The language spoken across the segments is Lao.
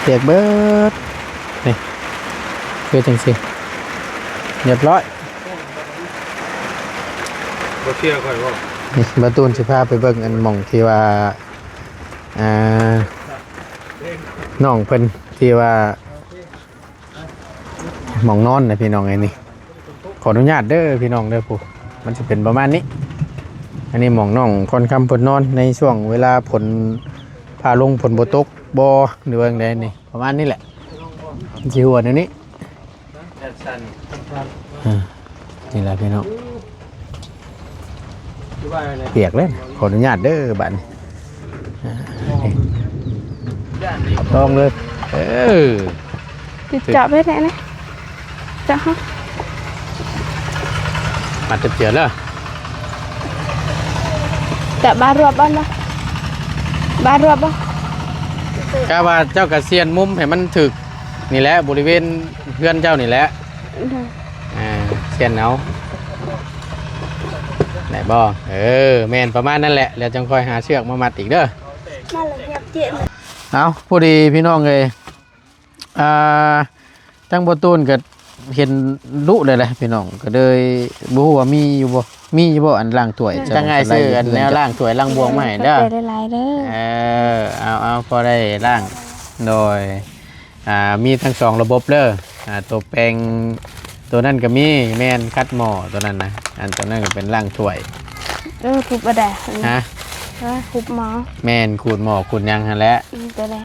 ປຽກເບິດ ນີ້ ຄືຈັ່ງຊີ້ ຮຽບຮ້ອຍ. ບໍ່ເຊື່ອຂ້ອຍບໍ່? ນີ້ ບ່າວຕູນຊິພາໄປເບິ່ງອັນໝ່ອງທີ່ວ່າ ອ່າ ນ້ອງເພິ່ນທີ່ວ່າ ໝ່ອງນອນນະພີ່ນ້ອງເອີຍນີ້. ຂໍອະນຸຍາດເດີພີ່ນ້ອງເດີ ຜູ້ ມັນຊິເປັນປະມານນີ້. ອັນນີ້ໝ່ອງນ້ອງພອນຄຳເພິ່ນນອນໃນຊ່ວງເວລາຝົນຟ້າລົງ ຝົນບໍ່ຕົກບໍ່ ຫຼືວ່າຈັ່ງໃດນີ້ ປະມານນີ້ແຫຼະ ມັນຊິຮົ່ວແນວນີ້. ອ່າ ນີ້ແຫຼະພີ່ນ້ອງ ປຽກເລີຍ. ຂໍອະນຸຍາດເດີບາດນີ້ ອ່າ ນີ້ ລອງເລີຍ ເອີ ຕິດເຈາະໄວ້ແດ່ນະ ເຈາະເຮົາ ມາເຈັບເຈື່ອນເດີ. ແຕ່ບາດລວບບໍ່ນະ ບາດລວບບໍ່? ກະວ່າເຈົ້າກະສ່ຽນມຸມໃຫ້ມັນຖືກ ນີ້ແຫຼະ ບໍລິເວນເຮືອນເຈົ້ານີ້ແຫຼະ ອືມ ອ່າ ສ່ຽນເອົາ ໄດ້ບໍ່? ເອີ ແມ່ນປະມານນັ້ນແຫຼະ ແລ້ວຈັ່ງຄ່ອຍຫາເຊືອກມາມັດອີກເດີ. ມາແລ້ວ ຫຍັບເຈັບ. ເອົາ ພໍດີພີ່ນ້ອງເອີຍ ອ່າ ທາງບໍ່ຕູນກໍເຫັນດຸແລ້ວແຫຼະພີ່ນ້ອງ ກໍເລີຍບໍ່ຮູ້ວ່າມີຢູ່ບໍ່ ມີຢູ່ບໍ່ອັນລ້າງຖ້ວຍ? ທາງອ້າຍຊື້ອັນແນວລ້າງຖ້ວຍລ້າງບ່ວງມາໃຫ້ເດີ. ຂອບໃຈຫຼາຍໆເດີ. ເອີ ເອົາໆ ພໍໄດ້ລ້າງ ໂດຍ ອ່າ ມີທັງສອງລະບົບເດີ. ອ່າ ໂຕແປງ ໂຕນັ້ນກໍມີ ແມ່ນ ຂັດໝໍ້ໂຕນັ້ນນະ ອັນໂຕນັ້ນກໍເປັນລ້າງຖ້ວຍ. ເອີ ທຸບບໍ່ໄດ້ ຮະ? ເອີ ທຸບໝໍ້ ແມ່ນ ຂູດໝໍ້ຂູດຫຍັງຫັ້ນແຫຼະ. ອືມ ໂຕໃດ?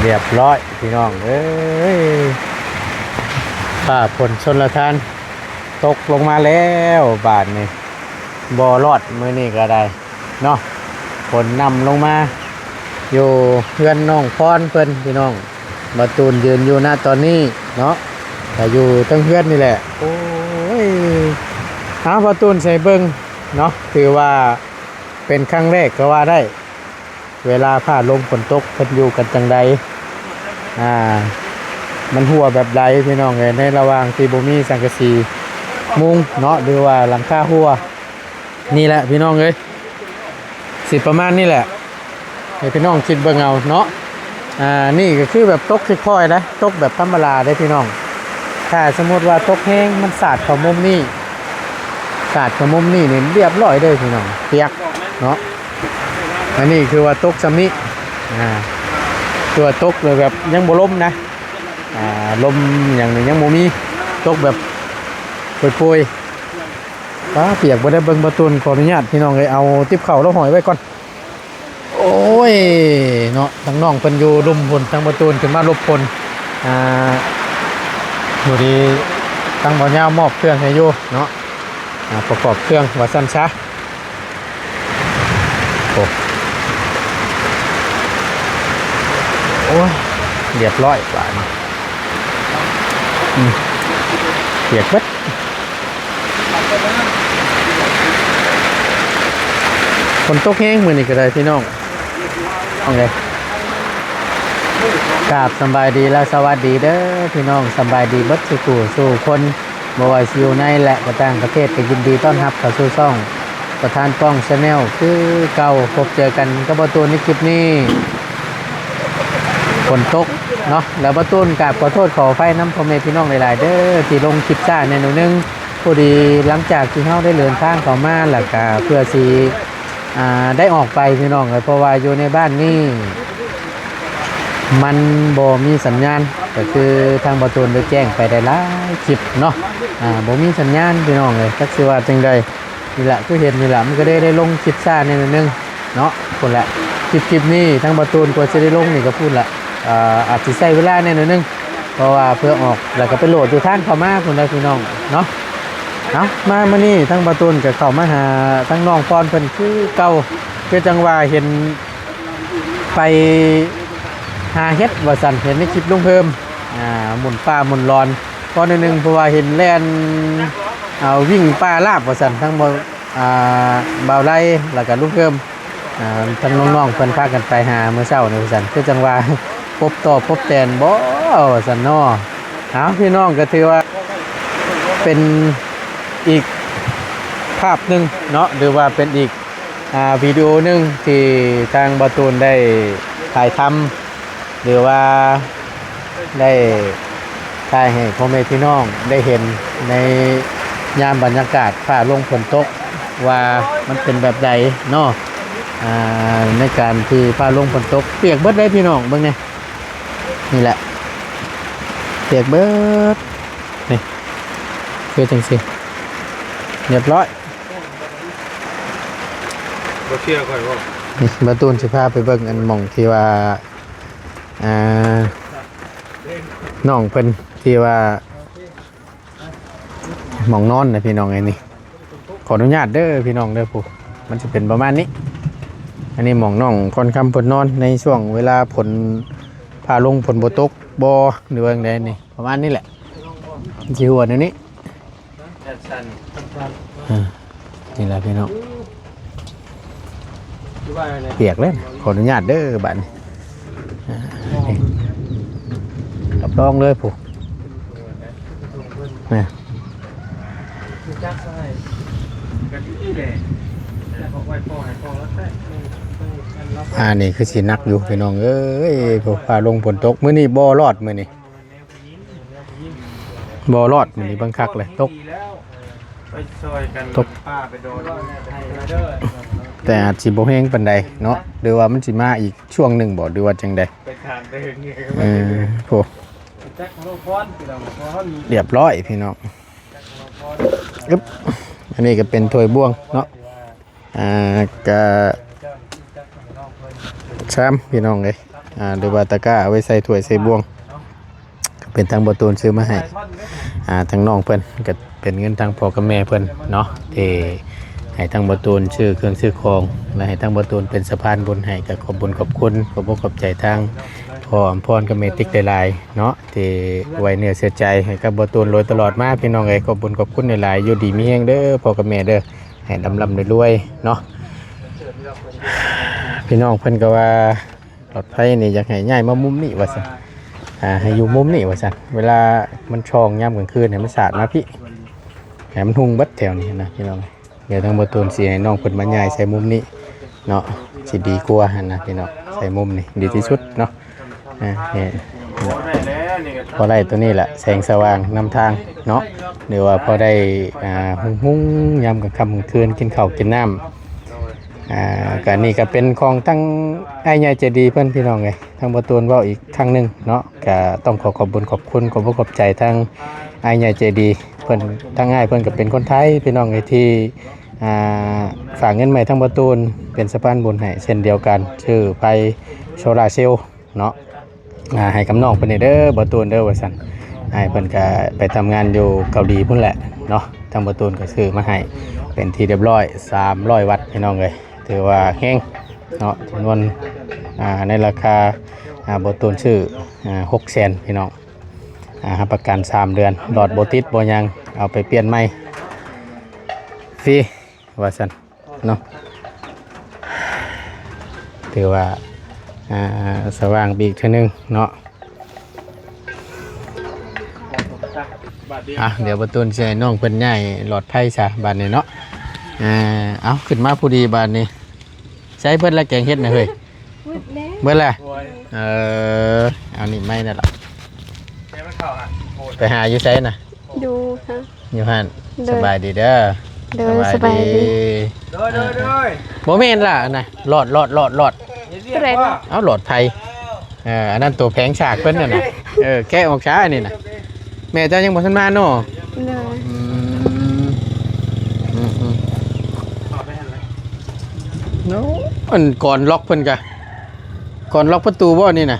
ຮຽບຮ້ອຍພີ່ນ້ອງເອີຍ ຟ້າຝົນຊົນລະທານຕົກລົງມາແລ້ວບາດນີ້ ບໍ່ລອດມື້ນີ້ກໍໄດ້ ເນາະ ຝົນນຳລົງມາຢູ່ເຮືອນນ້ອງພອນເພິ່ນພີ່ນ້ອງ. ບ່າວຕູນຢືນຢູ່ນະຕອນນີ້ເນາະ ກໍຢູ່ເທິງເຮືອນນີ້ແຫຼະ. ໂອ້ຍ ເອົາ ບ່າວຕູນໃສ່ເບິ່ງເນາະ ຖືວ່າເປັນຄັ້ງແລກກໍວ່າໄດ້ ເວລາຟ້າລົງຝົນຕົກເພິ່ນຢູ່ກັນຈັ່ງໃດ ອ່າ ມັນຮົ່ວແບບໃດພີ່ນ້ອງເອີຍ ໃນລະຫວ່າງທີ່ບໍ່ມີສັງກະສີມຸງເນາະ ຫຼືວ່າຫຼັງຄາຮົ່ວ. ນີ້ແຫຼະພີ່ນ້ອງເອີຍ ຊິປະມານນີ້ແຫຼະ ໃຫ້ພີ່ນ້ອງຄິດເບິ່ງເອົາເນາະ. ອ່າ ນີ້ກໍຄືແບບຕົກຄ່ອຍໆນະ ຕົກແບບທຳມະດາເດ້ພີ່ນ້ອງ. ຖ້າສົມມຸດວ່າຕົກແຮງ ມັນສາດເຂົ້າມຸມນີ້ ສາດເຂົ້າມຸມນີ້ນີ້ ລຽບຮ້ອຍເດ້ພີ່ນ້ອງ ປຽກເນາະ. ອັນນີ້ຄືວ່າຕົກຊ່ຳນີ້ ອ່າ ຄືວ່າຕົກແບບຍັງບໍ່ລົມນະ ອ່າ ລົມຫຍັງນີ້ຍັງບໍ່ມີ ຕົກແບບໂປຍໆ. ປ້າ ປຽກບໍ່ໄດ້ເບິ່ງ ບ່າວຕູນ ຂໍອະນຸຍາດພີ່ນ້ອງເອີຍ ເອົາຕິບເຂົ້າລາວຫ້ອຍໄວ້ກ່ອນ. ໂອ້ຍເນາະ ທາງນ້ອງເພິ່ນຢູ່ລຸ່ມພຸ້ນ ທາງບ່າວຕູນຂຶ້ນມາຫຼົບຝົນ. ອ່າ ຢູ່ດີທາງບ່າວຍາວມອບເຄື່ອງໃຫ້ຢູ່ເນາະ ອ່າ ປະກອບເຄື່ອງວ່າຊັ້ນຊະ. ໂອ້ ໂອ້ຍ ລຽບຮ້ອຍບາດນີ້ ອືມ ປຽກເບິດ. ຝົນຕົກແຮງມື້ນີ້ກໍໄດ້ພີ່ນ້ອງ. ເອົາເລີຍ ກາບສຳບາຍດີ ແລະ ສະຫວັດດີເດີພີ່ນ້ອງ ສຳບາຍດີເບິດສູ່ຜູ້ສູ່ຄົນ ບໍ່ວ່າຊິຢູ່ໃນ ແລະ ກໍຕ່າງປະເທດ ກໍຍິນດີຕ້ອນຮັບເຂົ້າສູ່ຊ່ອງ ປະທານປ້ອງ Channel ຄືເກົ່າ. ພົບເຈີກັນກັບບ່າວຕູນໃນຄລິບນີ້ ຝົນຕົກເນາະ ແລ້ວບ່າວຕູນກາບຂໍໂທດຂໍອະໄພນຳພໍ່ແມ່ພີ່ນ້ອງຫຼາຍໆເດີ ທີ່ລົງຄລິບຊ້າແດ່ໜ້ອຍໜຶ່ງ. ພໍດີຫຼັງຈາກທີ່ເຮົາໄດ້ເດີນທາງເຂົ້າມາ ແລ້ວກະເພື່ອຊິ ອ່າ ໄດ້ອອກໄປພີ່ນ້ອງເອີຍ ເພາະວ່າຢູ່ໃນບ້ານນີ້ມັນບໍ່ມີສັນຍານ ກໍຄືທາງບ່າວຕູນໄດ້ແຈ້ງໄປໄດ້ຫຼາຍຄລິບເນາະ ອ່າ ບໍ່ມີສັນຍານພີ່ນ້ອງເອີຍ ຈັກຊິວ່າຈັ່ງໃດ. ນີ້ແຫຼະ ຄືເຫັນນີ້ແຫຼະ ມັນກໍໄດ້ ໄດ້ລົງຄລິບຊ້າແດ່ໜ້ອຍໜຶ່ງເນາະ. ພຸ້ນແຫຼະ ຄລິບ ຄລິບນີ້ທາງບ່າວຕູນກວ່າຊິໄດ້ລົງນີ້ກໍພຸ້ນແຫຼະ ເອີ ອາດຊິໃຊ້ເວລາແດ່ໜ້ອຍໜຶ່ງ ເພາະວ່າເພື່ອອອກ ແລ້ວກໍໄປໂຫຼດຢູ່ທາງເຂົ້າມາພຸ້ນເດີພີ່ນ້ອງເນາະ. ເອົາ ມາມື້ນີ້ທາງບ່າວຕູນກໍເຂົ້າມາຫາທາງນ້ອງພອນເພິ່ນຄືເກົ່າ ຄືຈັ່ງວ່າເຫັນ ໄປຫາເຫັດວ່າຊັ້ນ ເຫັນໃນຄລິບລຸງເພີ່ມ ອ່າ ໝຸ່ນປ່າໝຸ່ນລອນ ກໍໜ້ອຍໜຶ່ງ ເພາະວ່າເຫັນແລ່ນ ອ່າ ວິ່ງປ່າລາບວ່າຊັ້ນ ທັງ ອ່າ ບ່າວໄລ ແລ້ວກໍລຸງເພີ່ມ ອ່າ ທັງນ້ອງໆ ເພິ່ນພາກັນໄປຫາມື້ເຊົ້ານີ້ວ່າຊັ້ນ ຄືຈັ່ງວ່າ ພົບຕໍ່ພົບແຕນບໍ່ວ່າຊັ້ນເນາະ. ເອົາ ພີ່ນ້ອງ ກໍຖືວ່າເປັນອີກພາບໜຶ່ງເນາະ ຫຼືວ່າເປັນອີກ ອ່າ ວິດີໂອໜຶ່ງທີ່ທາງບ່າວຕູນໄດ້ຖ່າຍທຳ ຫຼືວ່າໄດ້ຖ່າຍໃຫ້ພໍ່ແມ່ພີ່ນ້ອງໄດ້ເຫັນໃນຍາມບັນຍາກາດຟ້າລົງຝົນຕົກ ວ່າມັນເປັນແບບໃດເນາະ. ອ່າ ໃນການທີ່ຟ້າລົງຝົນຕົກ ປຽກເບິດເລີຍພີ່ນ້ອງ ເບິ່ງແດ່ ນີ້ແຫຼະ ປຽກເບິດ ນີ້ ຄືຈັ່ງຊີ້ ຮຽບຮ້ອຍ. ບໍ່ເຊື່ອຂ້ອຍບໍ່? ນີ້ ບ່າວຕູນຊິພາໄປເບິ່ງອັນໝ່ອງທີ່ວ່າ ອ່າ ນ້ອງເພິ່ນທີ່ວ່າ ໝ່ອງນອນນະພີ່ນ້ອງເອີຍ. ນີ້ ຂໍອະນຸຍາດເດີພີ່ນ້ອງເດີ ຜູ້ ມັນຈະເປັນປະມານນີ້. ອັນນີ້ໝ່ອງນ້ອງຄອນຄຳເພິ່ນນອນໃນຊ່ວງເວລາຝົນຟ້າລົງ ຝົນບໍ່ຕົກບໍ່ ຫຼືວ່າຈັ່ງໃດນີ້ ປະມານນີ້ແຫຼະ ມັນຊິຮົ່ວແນວນີ້. ອ່າ ນີ້ແຫຼະພີ່ນ້ອງ ປຽກເລີຍ ຂໍອະນຸຍາດເດີບາດນີ້. ອ່າ ນີ້ ຮັບຮອງເລີຍຜູ້ ນະ. ອ່າ ນີ້ຄືຊິໜັກຢູ່ພີ່ນ້ອງເອີຍ ເພາະຟ້າລົງຝົນຕົກ ມື້ນີ້ບໍ່ລອດ ມື້ນີ້ ບໍ່ລອດ ມື້ນີ້ເບິ່ງຄັກເລີຍ ຕົກ ໄປຊ່ອຍກັນ ຕົກ ປາໄປໂດນ ແຕ່ອາດຊິບໍ່ແຮງປານໃດເນາະ ຫຼືວ່າມັນຊິມາອີກຊ່ວງໜຶ່ງບໍ່ ຫຼືວ່າຈັ່ງໃດ? ໄປຖາມໄປເຖິງ ເອີ ໂອ້ ຈັກໂລພອນ ພີ່ນ້ອງ ເພາະເຮົາມີ ຮຽບຮ້ອຍພີ່ນ້ອງ. ອຶບ ອັນນີ້ກໍເປັນຖ້ວຍບ່ວງເນາະ ອ່າ ກະຊາມພີ່ນ້ອງເອີຍ ອ່າ ຫຼືວ່າຕະກ້າເອົາໄວ້ໃສ່ຖ້ວຍໃສ່ບ່ວງ ກໍເປັນທາງບ່າວຕູນຊື້ມາໃຫ້ ອ່າ ທາງນ້ອງເພິ່ນ ກໍເປັນເງິນທາງພໍ່ກັບແມ່ເພິ່ນເນາະ ທີ່ໃຫ້ທາງບ່າວຕູນຊື້ເຄື່ອງຊື້ຂອງ ແລະ ໃຫ້ທາງບ່າວຕູນເປັນສະພານບຸນໃຫ້ ກໍຂອບບຸນຂອບຄຸນ ຂອບອົກຂອບໃຈທາງພໍ່ອຳພອນກັບແມ່ຕິກຫຼາຍໆເນາະ ທີ່ໄວ້ເນື້ອເຊື່ອໃຈໃຫ້ກັບບ່າວຕູນໂດຍຕະຫຼອດມາ ພີ່ນ້ອງເອີຍ. ຂອບບຸນຂອບຄຸນຫຼາຍໆ ຢູ່ດີມີແຮງເດີພໍ່ກັບແມ່ເດີ ໃຫ້ລ່ຳໆລວຍໆເນາະ. ພີ່ນ້ອງເພິ່ນກໍວ່າຫຼອດໄຟນີ້ຢາກໃຫ້ຍ້າຍມາມຸມນີ້ວ່າຊັ້ນ ອ່າ ໃຫ້ຢູ່ມຸມນີ້ວ່າຊັ້ນ ເວລາມັນຊ່ອງຍາມກາງຄືນໃຫ້ມັນສາດມາພີ້ ໃຫ້ມັນຮຸ່ງເບິດແຖວນີ້ນະ ພີ່ນ້ອງ. ດຽວທາງບ່າວຕູນຊິໃຫ້ນ້ອງເພິ່ນມາຍ້າຍໃສ່ມຸມນີ້ເນາະ ຊິດີກວ່າຫັ້ນນະພີ່ນ້ອງ ໃສ່ມຸມນີ້ດີທີ່ສຸດເນາະ. ອ່າ ນີ້ ພໍໄດ້ໂຕນີ້ແຫຼະ ແສງສະຫວ່າງນຳທາງເນາະ ຫຼືວ່າພໍໄດ້ ອ່າ ຮຸ່ງໆ ຍາມກາງຄ່ຳກາງຄືນ ກິນເຂົ້າກິນນ້ຳ. ອ່າ ກະນີ້ກະເປັນຂອງທາງອ້າຍໃຫຍ່ໃຈດີເພິ່ນ ພີ່ນ້ອງເອີຍ. ທາງບ່າວຕູນເວົ້າອີກຄັ້ງໜຶ່ງເນາະ ກະຕ້ອງຂໍຂອບບຸນຂອບຄຸນ ຂອບອົກຂອບໃຈທາງອ້າຍໃຫຍ່ໃຈດີເພິ່ນ ທາງອ້າຍເພິ່ນກໍເປັນຄົນໄທ ພີ່ນ້ອງເອີຍ ທີ່ ອ່າ ຝາກເງິນມາໃຫ້ທາງບ່າວຕູນເປັນສະພານບຸນໃຫ້ເຊັ່ນດຽວກັນ ຊື້ໄຟໂຊລາເຊວເນາະ ອ່າ ໃຫ້ກັບນ້ອງເພິ່ນນີ້ເດີ ບ່າວຕູນເດີ ວ່າຊັ້ນ. ອ້າຍເພິ່ນກໍໄປທຳງານຢູ່ເກົາຫຼີພຸ້ນແຫຼະເນາະ ທາງບ່າວຕູນກໍຊື້ມາໃຫ້ເປັນທີ່ຮຽບຮ້ອຍ ສາມຮ້ອຍວັດ ພີ່ນ້ອງເອີຍ. ຖືວ່າແຮງເນາະ ຈຳນວນ ອ່າ ໃນລາຄາ ອ່າ ບ່າວຕູນຊື້ ອ່າ ຫົກແສນ ພີ່ນ້ອງ. ອ່າ ຮັບປະກັນສາມເດືອນ ຫຼອດບໍ່ຕິດບໍ່ຫຍັງ ເອົາໄປປ່ຽນໃໝ່ຟຣີ ວ່າຊັ້ນເນາະ. ຖືວ່າ ອ່າ ສະຫວ່າງໄປອີກເທື່ອໜຶ່ງເນາະ. ອ່ະ ດຽວບ່າວຕູນຊິໃຫ້ນ້ອງເພິ່ນຍ້າຍຫຼອດໄຟຊະບາດນີ້ເນາະ. ເອົາ ຂຶ້ນມາຜູ້ດີບາດນີ້. ໃຊ້ເບິດແລ້ວແກງເຫັດນະເຮີ້ຍ? ເບິດແລ້ວ ເບິດແລ້ວ. ເອີ ເອົານີ້ໄມ້ນັ້ນລະ ໄປຫາຢູ່ໃສນະ? ຢູ່ຫັ້ນ ຢູ່ຫັ້ນ. ໂດຍ ສະບາຍດີເດີ. ໂດຍ ສະບາຍດີ ສະບາຍດີ. ໂດຍ ໂດຍ ໂດຍ. ບໍ່ແມ່ນລະນະ ຫຼອດ ຫຼອດ ຫຼອດ ຫຼອດ. ຜູ້ໃດລະ? ເອົາ ຫຼອດໄຟ. ເອີ ອັນນັ້ນໂຕແຜງສາກເພິ່ນນັ້ນນະ. ເອີ ແກະອອກຊະອັນນີ້ນະ. ແມ່ເຈົ້າຍັງບໍ່ທັນມາເນາະ? ໂດຍ. ອືມ ອືມ ອືມ ໂອ້ ອັນກອນລັອກເພິ່ນກະ ກອນລັອກປະຕູບໍ່ນີ້ນະ?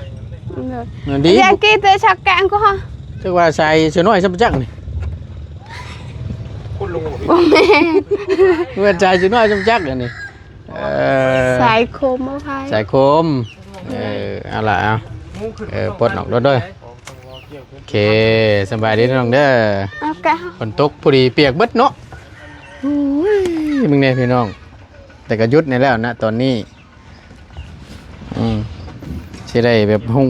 ໂດຍ. ນັ້ນດີ ຢາກກິນແຕ່ຊັກແກງກໍຮະ ຈັກວ່າສາຍເສືອນ້ອຍຊຳຈັກນີ້. ບໍ່ແມ່ນ ເພິ່ນສາຍເສືອນ້ອຍຊຳຈັກອັນນີ້. ເອີ ສາຍຄົມ ບໍ່ໃຜ ສາຍຄົມ. ເອີ ເອົາລະ ເອົາ ເອີ ປົດອອກໂລດເດີ. ໂອເຄ ສະບາຍດີນ້ອງເດີ. ເອົາກະ ຝົນຕົກພໍດີປຽກເບິດເນາະ. ໂອ້ຍ ມຶງແດ່ພີ່ນ້ອງ ແຕ່ກະຢຸດແດ່ແລ້ວນະຕອນນີ້. ອືມ ຊິໄດ້ແບບຮຸ່ງ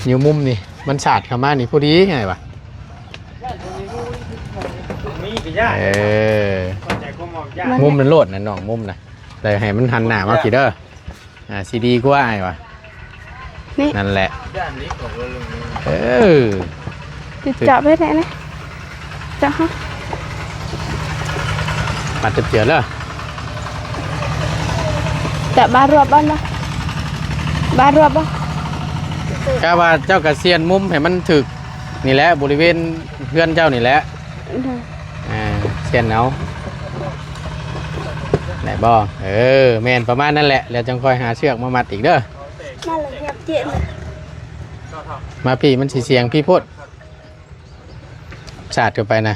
ຢູ່ມຸມນີ້ ມັນສາດເຂົ້າມານີ້ພໍດີໄງວະ. ເອີ ມຸມນັ້ນໂລດນະນ້ອງ ມຸມນະ ແຕ່ໃຫ້ມັນຫັນໜ້າມາພີ້ເດີ. ອ່າ ຊິດີກວ່າອ້າຍວ່າ. ນີ້ ນັ້ນແຫຼະ ເອີ ຕິດເຈາະໄປແທ້ນີ້ ເຈາະເຮົາ ມາຕິດເຈາະເດີ. ຈະບາດຮວບບໍ່ນະ ບາດຮວບບໍ່? ກະວ່າເຈົ້າກະສ່ຽນມຸມໃຫ້ມັນຖືກນີ້ແຫຼະ ບໍລິເວນເຮືອນເຈົ້ານີ້ແຫຼະ. ອ່າ ສ່ຽນເອົາ ໄດ້ບໍ່? ເອີ ແມ່ນປະມານນັ້ນແຫຼະ ແລ້ວຈັ່ງຄ່ອຍຫາເຊືອກມາມັດອີກເດີ. ມາແລ້ວ ຫຍັບເຈນ ມາພີ້ ມັນຊິສ່ຽງພີ້ໂພດ ສາດເຂົ້າໄປນະ.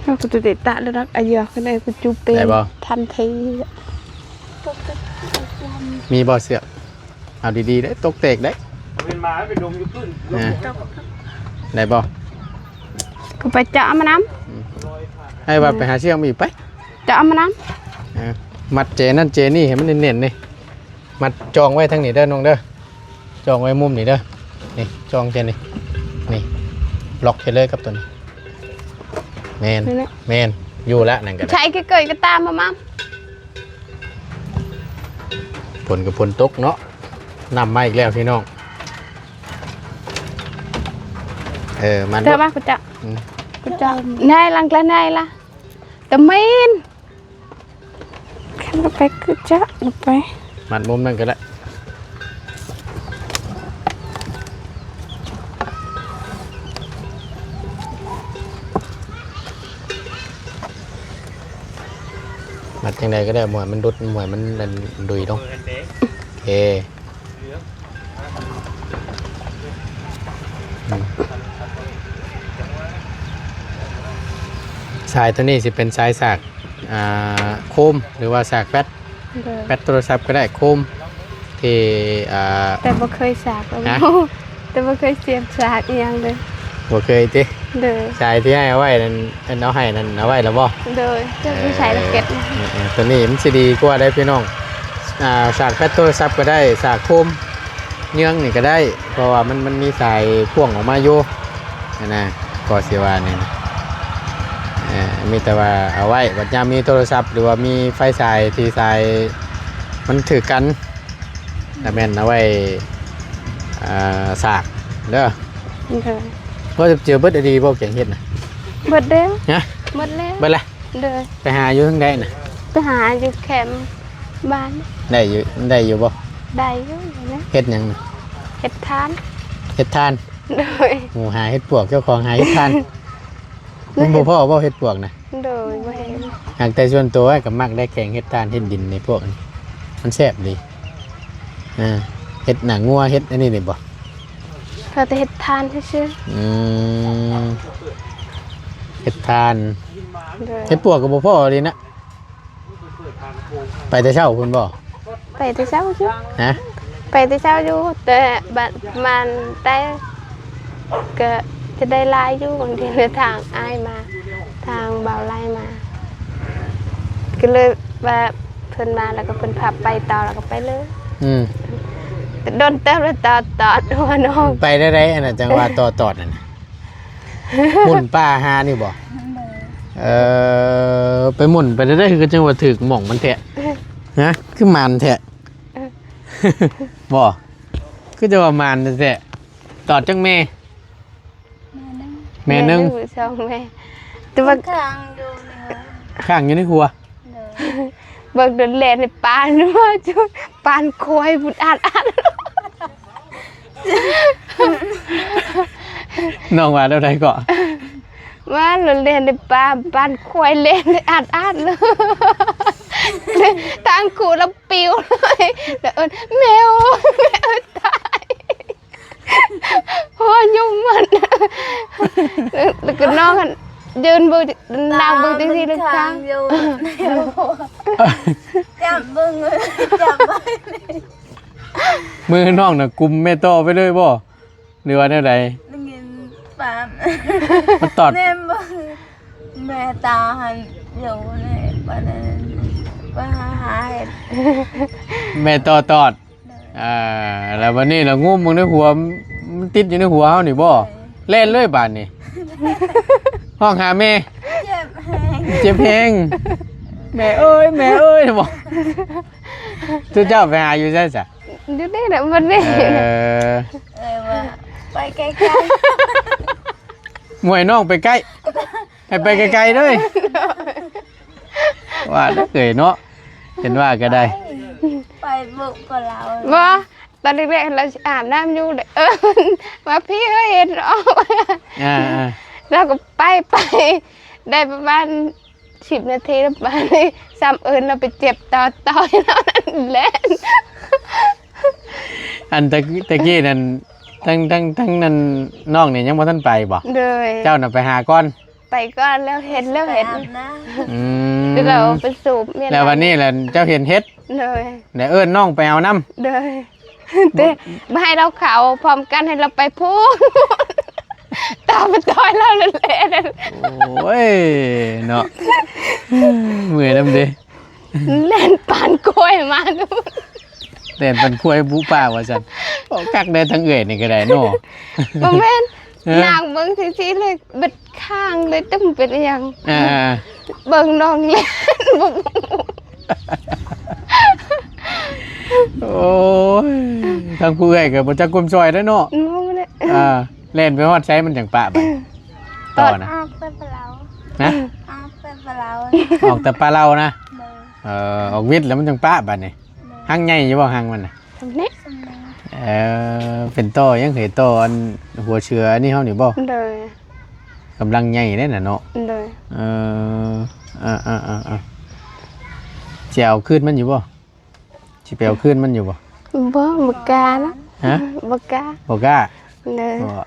ເຮົາກໍຈະໄດ້ຕະແລ້ວດອກ ອາເຍືອ ຄືໄດ້ ກູຈູເປ ໄດ້ບໍ່? ທັນທີ. ມີບໍ່ເຊືອກ? ເອົາດີໆເດ້ ຕົກແຕກໄດ້. ເປັນໝາໄປດົມຢູ່ພື້ນ. ໄດ້ບໍ່? ກໍໄປເຈາະເອົາມານຳ. ອືມ ໃຫ້ວ່າໄປຫາເຊືອກມາອີກໄປ. ເຈາະເອົາມານຳ. ເອີ ມັດເຈນັ້ນເຈນີ້ໃຫ້ມັນແໜ້ນໆເດ້. ມັດຈອງໄວ້ທາງນີ້ເດີນ້ອງເດີ. ຈອງໄວ້ມຸມນີ້ເດີ. ນີ້ ຈອງເຈນີ້. ນີ້ ລັອກໃຫ້ເລີຍກັບຕົວນີ້. ແມ່ນ ແມ່ນ ຢູ່ລະ ນັ້ນກໍໄດ້. ໃຊ້ຄືເກີຍກໍຕາມມາມາ. ຝົນກໍຝົນຕົກເນາະ ນ້ຳມາອີກແລ້ວພີ່ນ້ອງ. ເອີ ມັນ ເດີມາ ກູຈະ ອືມ ກູຈະ ນາຍຫຼັງກະນາຍລະ ຕະເມນ. ຄັນກໍໄປຄືຈະໄປ ມັດມຸມນັ້ນກໍໄດ້. ມັດຈັ່ງໃດກໍໄດ້ ບໍ່ໃຫ້ມັນຫຼຸດ ບໍ່ໃຫ້ມັນ ອັນ ດຸຍລົງ. ໂອເຄ. ອືມ ສາຍໂຕນີ້ຊິເປັນສາຍສາກ ອ່າ ໂຄມ ຫຼືວ່າສາກແບັດ ໂດຍ ແບັດໂທລະສັບກໍໄດ້ ໂຄມ ທີ່ ອ່າ ແຕ່ບໍ່ເຄີຍສາກ ຮະ? ແຕ່ບໍ່ເຄີຍສຽບສາກອີ່ຫຍັງເລີຍ. ບໍ່ເຄີຍຕິ? ໂດຍ. ສາຍທີ່ອ້າຍເອົາໄວ້ນັ້ນ ເພິ່ນເອົາໃຫ້ນັ້ນ ເອົາໄວ້ແລ້ວບໍ່? ໂດຍ. ເຈົ້າຢູ່ໃສລະເກັບ. ເອີ ເອີ ເອີ ໂຕນີ້ມັນຊິດີກວ່າໄດ໋ພີ່ນ້ອງ. ອ່າ ສາກແບັດໂທລະສັບກໍໄດ້ ສາກໂຄມເຍືອງນີ້ກໍໄດ້ ເພາະວ່າມັນ ມັນມີສາຍພ່ວງອອກມາຢູ່ຫັ້ນນະ ກໍຊິວ່າແນວນີ້. ເອີ ມີແຕ່ວ່າເອົາໄວ້ ບັດຍາມມີໂທລະສັບ ຫຼືວ່າມີໄຟສາຍທີ່ສາຍມັນຖືກກັນ ລະແມ່ນເອົາໄວ້ ອ່າ ສາກເດີ. ໂດຍ. ວ່າຈະເຈີເບິດອີ່ຫຼີບໍ່ແກງເຫັດນະ? ເບິດແລ້ວ. ຮະ? ເບິດແລ້ວ. ເບິດລະ? ໂດຍ. ໄປຫາຢູ່ທາງໃດນະ? ໄປຫາຢູ່ແຄມບ້ານ. ໄດ້ຢູ່ ໄດ້ຢູ່ບໍ່? ໄດ້ຢູ່ນະ. ເຮັດຫຍັງນະ? ເຮັດຖ່ານ. ເຮັດຖ່ານ? ໂດຍ. ໂອ້ ຫາເຫັດປວກ ເຈົ້າຂອງຫາເຫັດຖ່ານ. ມັນບໍ່ພໍ້ບໍ່ເຫັດປວກນະ? ໂດຍ ບໍ່ເຫັນ. ຫາກແຕ່ສ່ວນຕົວກໍມັກໄດ້ແກງເຫັດຖ່ານເຫັດດິນໃນພວກນີ້ ມັນແຊບດີ. ອ່າ ເຫັດໜັງງົວ ເຫັດອັນນີ້ນີ້ບໍ່? ເຂົາແຕ່ເຮັດຖ່ານຊື່ໆ. ອືມ ເຫັດຖ່ານ. ໂດຍ. ເຫັດປວກກໍບໍ່ພໍ້ເລີຍນະ. ໄປແຕ່ເຊົ້າພຸ້ນບໍ່? ໄປແຕ່ເຊົ້າພຸ້ນ. ຮະ? ໄປແຕ່ເຊົ້າຢູ່ ແຕ່ບາດປະມານໄດ້ ກໍຈະໄດ້ຫຼາຍຢູ່. ບາງທີທາງອ້າຍມາ ທາງບ່າວໄລ່ມາ ກໍເລີຍວ່າເພິ່ນມາ ແລ້ວກໍເພິ່ນພາໄປຕໍ່ ແລ້ວກໍໄປເລີຍ. ອືມ. ແຕ່ດົນເຕີບແລ້ວ ຕອດ ຕອດ ຫົວນ້ອງ. ໄປໄດ້ໃດ ອັນນັ້ນ ຈັ່ງວ່າຕໍ່ ຕອດ ນັ້ນນະ. ໝຸ່ນປ່າຫານີ້ບໍ່? ໂດຍ. ເອີ ໄປໝຸ່ນໄປໄດ້ ຄືຈັ່ງວ່າຖືກໝ່ອງມັນແທ້. ຮະ? ຄືໝານແທ້. ບໍ່? ຄືຈັ່ງວ່າໝານແທ້. ຕອດຈັກແມ່? ແມ່ໜຶ່ງ. ແມ່ໜຶ່ງ ແມ່ໜຶ່ງ ສອງແມ່. ແຕ່ວ່າຄ້າງຢູ່ໃນຫົວ ຄ້າງຢູ່ໃນຫົວ. ໂດຍ. ເບິ່ງໂດນແລ່ນໃນປ່າ ວ່າຈຸປານຄວາຍພຸ້ນ ອາດໆ. ນ້ອງວ່າແນວໃດເກາະ? ວ່າໂດນແລ່ນໃນປ່າ ປານຄວາຍແລ່ນອາດໆ ເລີຍ. ທາງຄູ່ລະປິວເລີຍ ລະເອີ້ນ ແມວ ແມວຕາຍ. ຫົວຍຸ່ງໝົດ. ແລ້ວກໍນ້ອງຫັ້ນຢືນເບິ່ງ ນັ່ງເບິ່ງຈັ່ງຊີ້ ຕາມັນຄ້າງຢູ່. ຈັບເບິ່ງ ຈັບໄວ້ ມືນ້ອງນະກຸມແມ່ຕໍ່ໄປເລີຍບໍ່ ຫຼືວ່າແນວໃດ? ໄດ້ຍິນປານ ມັນຕອດ ແມ່ນບໍ່? ແມ່ຕາຫັ້ນຢູ່ໃນປານນັ້ນ ໄປຫາເຫັດ ແມ່ຕໍ່ຕອດ ອ່າ ແລ້ວບັດນີ້ລະງຸ້ມເບິ່ງໃນຫົວ ມັນຕິດຢູ່ໃນຫົວເຮົານີ້ບໍ່? ເອີ ແລ່ນເລີຍບາດນີ້ ຮ້ອງຫາແມ່ ເຈັບແຮງ ເຈັບແຮງ ແມ່ເອີຍ ແມ່ເອີຍ ບໍ່ ຈຸເຈົ້າໄປຫາຢູ່ໃສຊະ? ຢູ່ນີ້ແຫຼະ ມັນນີ້ ເອີ ເອີ ວ່າໄປໄກໆ ໝວຍນ້ອງໄປໃກ້ ໃຫ້ໄປໄກໆເດີ ວ່າເດີເອີຍເນາະ ເຫັນວ່າກໍໄດ້ ໄປບຸກວ່າລາວ ບໍ່ ຕອນແລກໆ ລາວຊິອາບນ້ຳຢູ່ ເອີ້ນວ່າ ພີ່ເອີຍ ເຫັດອອກ ອ່າໆ ລາວກໍໄປ ໄປໄດ້ປະມານສິບນາທີ ແລ້ວບາດນີ້ຊ້ຳເອີ້ນລາວໄປເຈັບຕໍ່ ຕໍ່ ແລ້ວນັ້ນແຫຼະ ອັນແຕ່ ແຕ່ກີ້ນັ້ນ ທັງ ທັງ ທັງນັ້ນ ນ້ອງນີ້ຍັງບໍ່ທັນໄປບໍ່? ໂດຍ ເຈົ້ານະໄປຫາກ່ອນ ໄປກ່ອນ ແລ້ວເຫັດ ແລ້ວເຫັດ ອືມ ແລ້ວເຮົາໄປສູບ ແລ້ວວັນນີ້ລະເຈົ້າເຫັນເຫັດ ໂດຍ ແລ້ວເອີ້ນນ້ອງໄປເອົານຳ ໂດຍ ແຕ່ບໍ່ໃຫ້ລາວເຂົ້າພ້ອມກັນ ໃຫ້ລາວໄປພຸ້ນ ຕາມໄປຕ່ອຍລາວແຫຼະ ໂອ້ຍເນາະ ເມື່ອຍນຳເດ້ ແລ່ນປານຄວາຍມາ ແລ່ນປານຄວາຍບຸປ່າວ່າຊັ້ນ ໂອ້ ຄັກໄດ້ທັງເອື້ອຍນີ້ກໍໄດ້ເນາະ ບໍ່ແມ່ນ ເອີ ນາງເບິ່ງຊີ້ໆເລີຍ ເບິດຂ້າງເລີຍ ຈະເປັນອີ່ຫຍັງ ອ່າ ເບິ່ງນ້ອງແລ່ນ ໂອ້ຍ ທາງຜູ້ເອື້ອຍກໍບໍ່ຈັກຄວາມຊ່ອຍເດ້ເນາະ ບໍ່ໄດ້ ອ່າ ແລ່ນໄປຮອດໃສມັນຈັ່ງປະບາດ ຕໍ່ນະ ອອກແຕ່ປາເລົາ ຮະ ອອກແຕ່ປາເລົາ ອອກແຕ່ປາເລົານະ ໂດຍ ເອີ ອອກວິດແລ້ວມັນຈັ່ງປະບາດນີ້ ໂດຍ ຮັງໃຫຍ່ຢູ່ບໍ່ ຮັງມັນນະ? ສ່ຳນີ້ ສ່ຳນີ້ ເອີ ເປັນຕໍ່ຫຍັງເຫຍ ຕໍ່ອັນຫົວເສືອອັນນີ້ເຮົານີ້ບໍ່? ໂດຍ ກຳລັງໃຫຍ່ເດ້ນະເນາະ ໂດຍ ເອີ ອ່າໆໆ ຊິເອົາຄືນມັນຢູ່ບໍ່? ຊິໄປເອົາຄືນມັນຢູ່ບໍ່? ບໍ່ ບໍ່ກ້ານະ ຮະ? ບໍ່ກ້າ ບໍ່ກ້າ ໂດຍ ບໍ່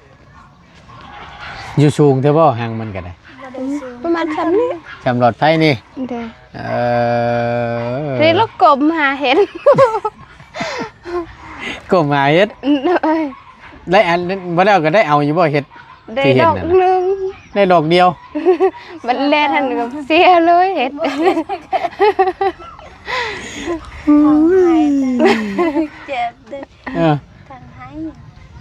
ຢູ່ສູງແທ້ບໍ່ ຮັງມັນກໍໄດ້? ປະມານຊ່ຳນີ້ ຊ່ຳຫຼອດໄຟນີ້ ໂດຍ ເອີ ເດ້ລະກົ້ມຫາເຫັດ ກົ້ມຫາເຫັດ ໂດຍ ໄດ້ອັນ ບໍ່ແລ້ວກໍໄດ້ເອົາຢູ່ບໍ່ເຫັດ? ໄດ້ດອກໜຶ່ງ ໄດ້ດອກດຽວ ບັດແລ່ນຫັ້ນກໍເສຍເລີຍເຫັດ ເຈັບເດ້ ເອີ ທັງໄຫ້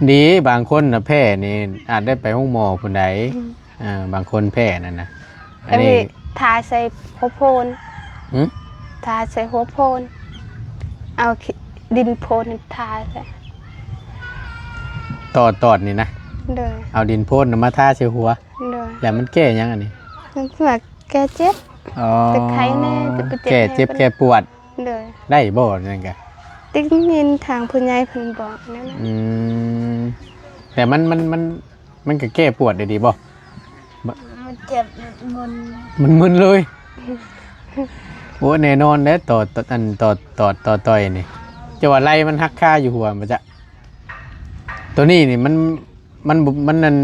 ດີ ບາງຄົນນະແພ້ນີ້ອາດໄດ້ໄປໂຮງໝໍພຸ້ນໃດ ອືມ ອ່າ ບາງຄົນແພ້ນັ້ນນະ ອັນນີ້ ອັນນີ້ທາໃສ່ຫົວໂພນ ຫື? ທາໃສ່ຫົວໂພນ ເອົາດິນໂພນທາໃສ່ ຕໍ່ຕອດນີ້ນະ ໂດຍ ເອົາດິນໂພນນະມາທາໃສ່ຫົວ ໂດຍ ແລ້ວມັນແກ້ຫຍັງອັນນີ້? ມັນວ່າແກ້ເຈັບ ອໍ ແກ້ເຈັບແກ້ປວດ ໂດຍ ໄດ້ບໍ່ນັ້ນກະ? ໄດ້ຍິນທາງຜູ້ໃຫຍ່ເພິ່ນບອກແນວນັ້ນ ອືມ ແຕ່ມັນ ມັນ ມັນ ມັນກໍແກ້ປວດໄດ້ດີບໍ່? ມັນເຈັບ ມັນມຶນ ມັນມຶນເລີຍ ໂອ້ ແນ່ນອນແຫຼະ ຕໍ່ ຕໍ່ ອັນ ຕໍ່ ຕໍ່ ຕໍ່ຕ່ອຍນີ້ ເຈົ້າວ່າໄລ່ມັນຫັກຄາຢູ່ຫົວບໍ່ຈະ? ໂຕນີ້ນີ້ມັນ ມັນບໍ່ ມັນນັ້ນ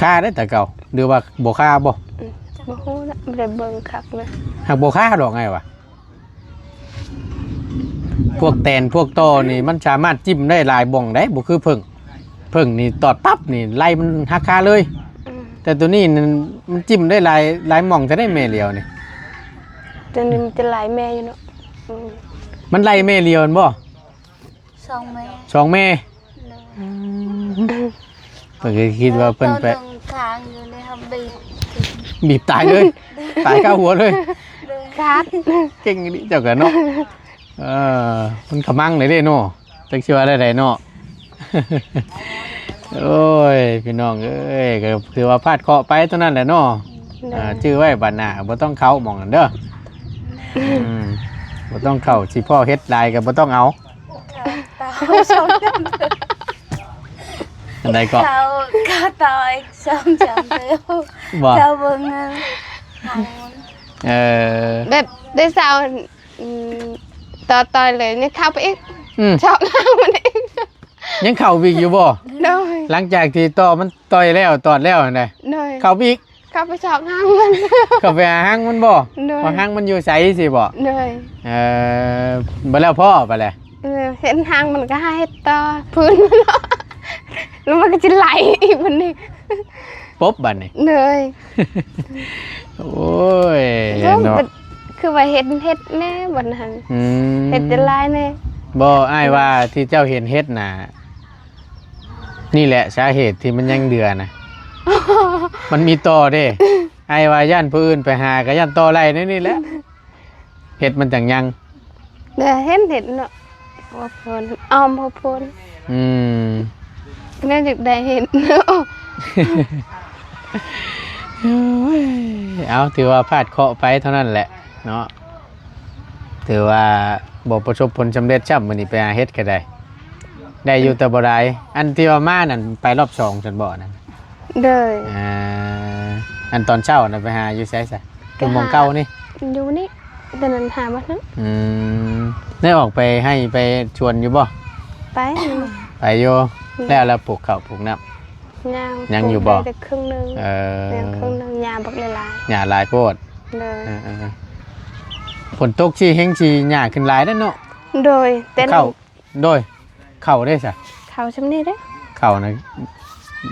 ຄາໄດ້ແຕ່ເກົ່າ ຫຼືວ່າບໍ່ຄາບໍ່? ອືມ ບໍ່ຮູ້ລະ ບໍ່ໄດ້ເບິ່ງຄັກເລີຍ ຫາກບໍ່ຄາດອກ ອ້າຍວ່າ ພວກແຕນພວກຕໍ່ນີ້ມັນສາມາດຈິ້ມໄດ້ຫຼາຍບ່ອງໃດ໋ ບໍ່ຄືເຜິ້ງ ເຜິ້ງນີ້ຕອດປັບນີ້ໄລ່ມັນຫັກຄາເລີຍ ອືມ ແຕ່ໂຕນີ້ນັ້ນມັນຈິ້ມໄດ້ຫຼາຍ ຫຼາຍໝ່ອງແທ້ໃດ໋ ແມ່ຫຼຽວນີ້ ໂຕນີ້ມັນຈະໄລ່ແມ່ຢູ່ເນາະ ອືມ ມັນໄລ່ແມ່ຫຼຽວແມ່ນບໍ່? ສອງແມ່ ສອງແມ່ ໂດຍ ອືມ ເພິ່ນກໍຄິດວ່າເພິ່ນໄປ ຕົວໜຶ່ງຄ້າງຢູ່ໃນ ເຮົາບີບ ບີບຕາຍເລີຍ ຕາຍຄາຫົວເລີຍ ໂດຍ ຂາດ ເກັ່ງອີ່ຫຼີເຈົ້າກໍເນາະ ເອີ ມັນຂະມັງເລີຍເດ້ເນາະ ຈັກຊິວ່າແນວໃດເນາະ ໂອ້ຍ ພີ່ນ້ອງເອີຍ ກໍຖືວ່າພາດເຄາະໄປເທົ່ານັ້ນແຫຼະເນາະ ໂດຍ ອ່າ ຈື່ໄວ້ບາດໜ້າບໍ່ຕ້ອງເຂົ້າໝ່ອງນັ້ນເດີ ອືມ ບໍ່ຕ້ອງເຂົ້າ ຊິພໍ້ເຫັດຫຼາຍກໍບໍ່ຕ້ອງເອົາ ເຂົ້າເຕົາສອງ ອັນໃດກໍ ເຂົ້າ ເຂົ້າເຕົາອີກສອງສາມເຕີ ບໍ່ ເຈົ້າເບິ່ງນະ ເອີ ແບບໄດ້ເຊົາ ອືມ ຕໍ່ຕ່ອຍເລີຍ ຍັງເຂົ້າໄປອີກ ອືມ ຊອກຫາມັນອີກ ຍັງເຂົ້າໄປອີກຢູ່ບໍ່? ໂດຍ ຫຼັງຈາກທີ່ຕໍ່ມັນຕ່ອຍແລ້ວ ຕອດແລ້ວຫັ້ນນະ ໂດຍ ເຂົ້າໄປອີກ ເຂົ້າໄປຊອກຫາງມັນ ເຂົ້າໄປຫາຫາງມັນບໍ່? ໂດຍ ວ່າຫາງມັນຢູ່ໃສຊີ້ບໍ່? ໂດຍ ເອີ ບໍ່ແລ້ວພໍ້ໄປແຫຼະ ເອີ ເຫັນຫາງມັນກໍຫາເຮັດຕໍ່ພື້ນມັນເນາະ ແລ້ວມັນກໍຊິໄຫຼອີກບັດນີ້ ປົບບັດນີ້ ໂດຍ ໂອ້ຍ ເນາະ ຄືວ່າເຫັນເຫັດແດ່ບັດນັ້ນ ອືມ ເຫັດຈະຫຼາຍແດ່ ບໍ່ ອ້າຍວ່າທີ່ເຈົ້າເຫັນເຫັດນະ ນີ້ແຫຼະສາເຫດທີ່ມັນຍັງເດືອນະ ມັນມີຕໍ່ເດ້ ອ້າຍວ່າຢ້ານຜູ້ອື່ນໄປຫາກໍຢ້ານຕໍ່ໄລ່ແນວນີ້ແຫຼະ ເຫັດມັນຈັ່ງຍັງ ແຕ່ເຫັນເຫັດເນາະ ບໍ່ພົນ ອ້ອມບໍ່ພົນ ອືມ ແມ່ຢາກໄດ້ເຫັດເນາະ ໂອ້ຍ ເອົາ ຖືວ່າພາດເຄາະໄປເທົ່ານັ້ນແຫຼະເນາະ ຖືວ່າບໍ່ປະສົບຜົນສຳເລັດຊ້ຳ ມື້ນີ້ໄປຫາເຫັດກໍໄດ້ ໄດ້ຢູ່ແຕ່ບໍ່ຫຼາຍ ອັນທີ່ວ່າມານັ້ນໄປລອບສອງຊັ້ນບໍ່ນັ້ນ? ໂດຍ ອ່າ ອັນຕອນເຊົ້ານະໄປຫາຢູ່ໃສຊະ? ຢູ່ໝ່ອງເກົ່ານີ້? ຢູ່ນີ້ ແຕ່ນັ້ນຫາມາເຖິງ ອືມ ໄດ້ອອກໄປໄຮ່ໄປສວນຢູ່ບໍ່? ໄປ ໄປຢູ່ ອືມ ແລ້ວ ແລ້ວປູກເຂົ້າປູກນ້ຳ ຍັງ ຍັງຢູ່ບໍ່? ໄດ້ແຕ່ເຄິ່ງໜຶ່ງ ເອີ ຍັງເຄິ່ງໜຶ່ງ ຫຍ້າບັກຫຼາຍໆ ຫຍ້າຫຼາຍໂພດ ໂດຍ ເອີໆ ຝົນຕົກຊິແຮງຊິຫຍ້າຂຶ້ນຫຼາຍເດ້ເນາະ ໂດຍ ແຕ່ ເຂົ້າ ໂດຍ ເຂົ້າເດ້ຊະ ເຂົ້າຊ່ຳນີ້ເດ້ ເຂົ້ານະ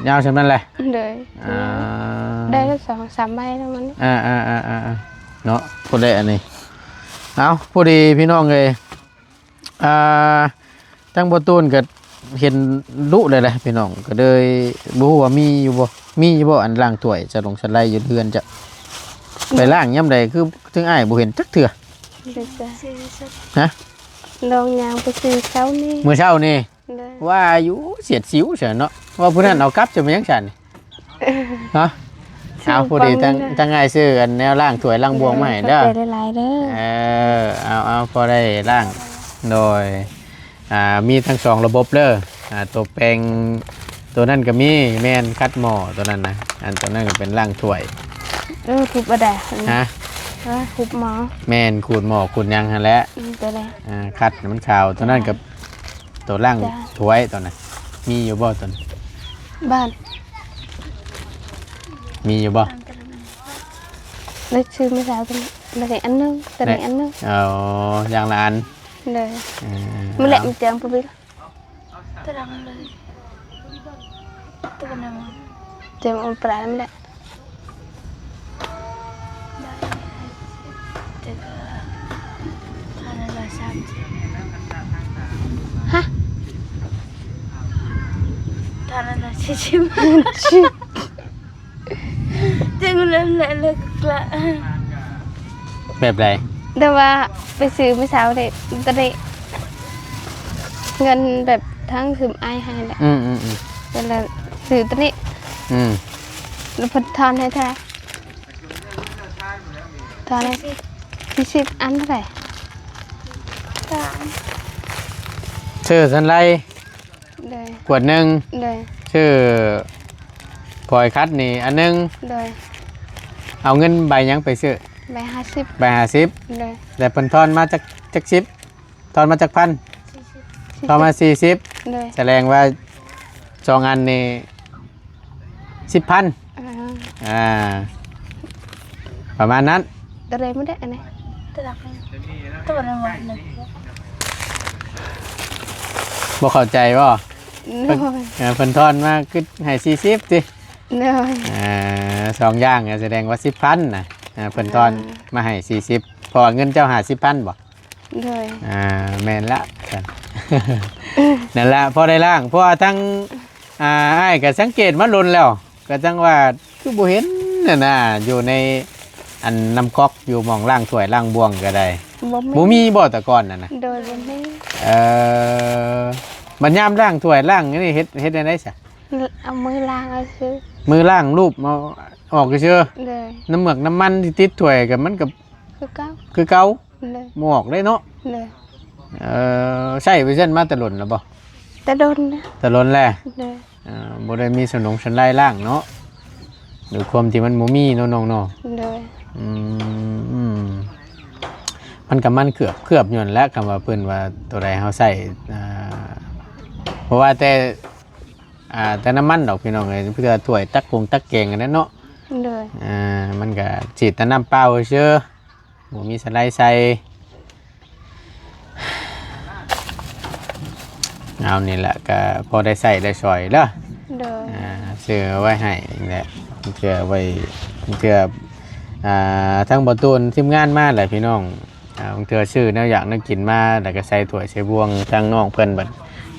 ຍາວຊ່ຳນັ້ນແຫຼະ ໂດຍ ອ່າ ໄດ້ສອງສາມໃບແລ້ວມັນ ອ່າໆໆໆ ເນາະ ຜູ້ໃດອັນນີ້ ເອົ້າ ພໍດີພີ່ນ້ອງເອີຍ ອ່າ ທາງບໍ່ຕູນກໍເຫັນດຸແລ້ວແຫຼະພີ່ນ້ອງ ກໍເລີຍບໍ່ຮູ້ວ່າມີຢູ່ບໍ່ ມີຢູ່ບໍ່ອັນລ້າງຖ້ວຍສະຫຼົງສະໄລຢູ່ເຮືອນເຈົ້າ ໄປລ້າງຍາມໃດ ຄືທາງອ້າຍບໍ່ເຫັນຈັກເທື່ອ ຮະ? ລອງຍ່າງໄປຊື້ເຊົ້ານີ້ ມື້ເຊົ້ານີ້ ໂດຍ ວ່າຢູ່ສຽດສິວຊັ້ນເນາະ ວ່າຜູ້ນັ້ນເອົາກັບຈະມາຫຍັງຊັ້ນ ຮະ? ເອົາ ພໍດີທາງ ທາງອ້າຍຊື້ອັນແນວລ້າງຖ້ວຍລ້າງບ່ວງມາໃຫ້ເດີ ຂອບໃຈຫຼາຍໆເດີ ເອີ ເອົາໆ ພໍໄດ້ລ້າງ ໂດຍ ອ່າ ມີທັງສອງລະບົບເດີ ອ່າ ຕົວແປງ ຕົວນັ້ນກໍມີ ແມ່ນ ຂັດໝໍ້ຕົວນັ້ນນະ ອັນຕົວນັ້ນກໍເປັນລ້າງຖ້ວຍ ເອີ ທຸບບໍ່ໄດ້ ຮະ? ເອີ ທຸບໝໍ້ ແມ່ນ ຂູດໝໍ້ຂູດຫຍັງຫັ້ນແຫຼະ ອືມ ຕົວໃດ ອ່າ ຂັດໃຫ້ມັນຂາວ ຕົວນັ້ນກໍ ໂຕລ້າງ ຈ້າ ຖ້ວຍໂຕນັ້ນ ມີຢູ່ບໍ່ໂຕນັ້ນ? ບ້ານ ມີຢູ່ບໍ່? ໄດ້ຊື້ມື້ເຊົ້າໂຕນີ້ ໂຕນີ້ອັນໜຶ່ງ ໂຕນີ້ອັນໜຶ່ງ ອໍ ຢ່າງລະອັນ ໂດຍ ເອີ ມື້ແລກ ເອົາ ມັນແຈ້ງບໍ່ບິນ ຕະດັງເລີຍ ຕະດັງ ເຈັບອົນປານແຫຼະ ຮະ? ທານລະສີ່ສິບ ຈຶ່ງເລີ່ມແລະເລີກກະ ແບບໃດ? ແຕ່ວ່າໄປຊື້ມື້ເຊົ້າເດ້ ຕອນນີ້ເງິນແບບທາງຄືມອ້າຍໃຫ້ແຫຼະ ອືມໆໆ ກໍເລີຍຊື້ຕອນນີ້ ອືມ ແລ້ວເພິ່ນທອນໃຫ້ເທົ່າໃດ? ຕອນນີ້ສີ່ສິບ ອັນເທົ່າໃດ? ສາມ ຊື້ສັນໄລ ໂດຍ ຂວດໜຶ່ງ ໂດຍ ຊື້ພອຍຂັດນີ້ອັນໜຶ່ງ ໂດຍ ເອົາເງິນໃບຫຍັງໄປຊື້? ໃບຫ້າສິບ ໃບຫ້າສິບ ໂດຍ ແລ້ວເພິ່ນທອນມາຈັກ ຈັກສິບ? ທອນມາຈັກພັນ? ສີ່ສິບ ທອນມາສີ່ສິບ ໂດຍ ສະແດງວ່າສອງອັນນີ້ສິບພັນ ອ່າ ອ່າ ປະມານນັ້ນ ຕະເລໝົດແຫຼະອັນນີ້ ຕະຫຼັກນີ້ ຕະວັນວັນໜຶ່ງ ບໍ່ເຂົ້າໃຈບໍ່? ໂດຍ ເພິ່ນ ເອີ ເພິ່ນທອນມາຄືໃຫ້ສີ່ສິບຕິ? ໂດຍ ອ່າ ສອງຢ່າງກໍສະແດງວ່າສິບພັນນະ ອ່າ ເພິ່ນທອນ ອ່າ ມາໃຫ້ສີ່ສິບ ເພາະວ່າເງິນເຈົ້າຫ້າສິບພັນບໍ່? ໂດຍ ອ່າ ແມ່ນລະ ນັ້ນລະ ພໍໄດ້ລ້າງ ເພາະວ່າທັງ ອ່າ ອ້າຍກໍສັງເກດມາດົນແລ້ວ ກໍຈັ່ງວ່າຄືບໍ່ເຫັນຫັ້ນນະ ຢູ່ໃນອັນນ້ຳກັອກ ຢູ່ໝ່ອງລ້າງຖ້ວຍລ້າງບ່ວງກໍໄດ້ ບໍ່ມີ ບໍ່ມີບໍ່ແຕ່ກ່ອນຫັ້ນນະ? ໂດຍ ບໍ່ມີ ເອີ ບັດຍາມລ້າງຖ້ວຍລ້າງອັນນີ້ເຮັດ ເຮັດແນວໃດຊະ? ເອົາມືລ້າງເອົາຊື່ ມືລ້າງລູບເອົາອອກຊື່ ໂດຍ ນ້ຳເໝືອກນ້ຳມັນທີ່ຕິດຖ້ວຍກໍມັນກໍ ຄືເກົ່າ ຄືເກົ່າ ໂດຍ ບໍ່ອອກເລີຍເນາະ ໂດຍ ເອີ ໃຊ້ໄປຊັ້ນມາແຕ່ດົນແລ້ວບໍ່? ແຕ່ດົນນະ ແຕ່ດົນແລ້ວ ໂດຍ ເອີ ບໍ່ໄດ້ມີສະໜົງສັນໄລລ້າງເນາະ ດ້ວຍຄວາມທີ່ມັນບໍ່ມີເນາະນ້ອງເນາະ ໂດຍ ອືມ ມັນກໍມັນເກືອບ ເກືອບຢູ່ຫັ້ນແຫຼະ ຄຳວ່າເພິ່ນວ່າໂຕໃດເຮົາໃຊ້ ອ່າ ບໍ່ວ່າແຕ່ ອ່າ ແຕ່ນ້ຳມັນດອກພີ່ນ້ອງເອີຍ ເພື່ອຖ້ວຍຕັກກົງຕັກແກງຫັ້ນແຫຼະເນາະ ໂດຍ ອ່າ ກໍສີດແຕ່ນ້ຳເປົ່າຊື່ ບໍ່ມີສະໄລໃສ່. ເອົານີ້ແຫຼະ ກໍພໍໄດ້ໃຊ້ໄດ້ສອຍເດີ. ໂດຍ ອ່າ ຊື້ເອົາໄວ້ໃຫ້ແຫຼະ ເພື່ອໄວ້ ເພື່ອ ອ່າ ທັງບໍ່ຕູນທີມງານມາແຫຼະພີ່ນ້ອງ. ອ່າ ບາງເທື່ອຊື້ແນວຢາກແນວກິນມາ ແລ້ວກໍໃສ່ຖ້ວຍໃສ່ບ່ວງ ທາງນ້ອງເພິ່ນບັດ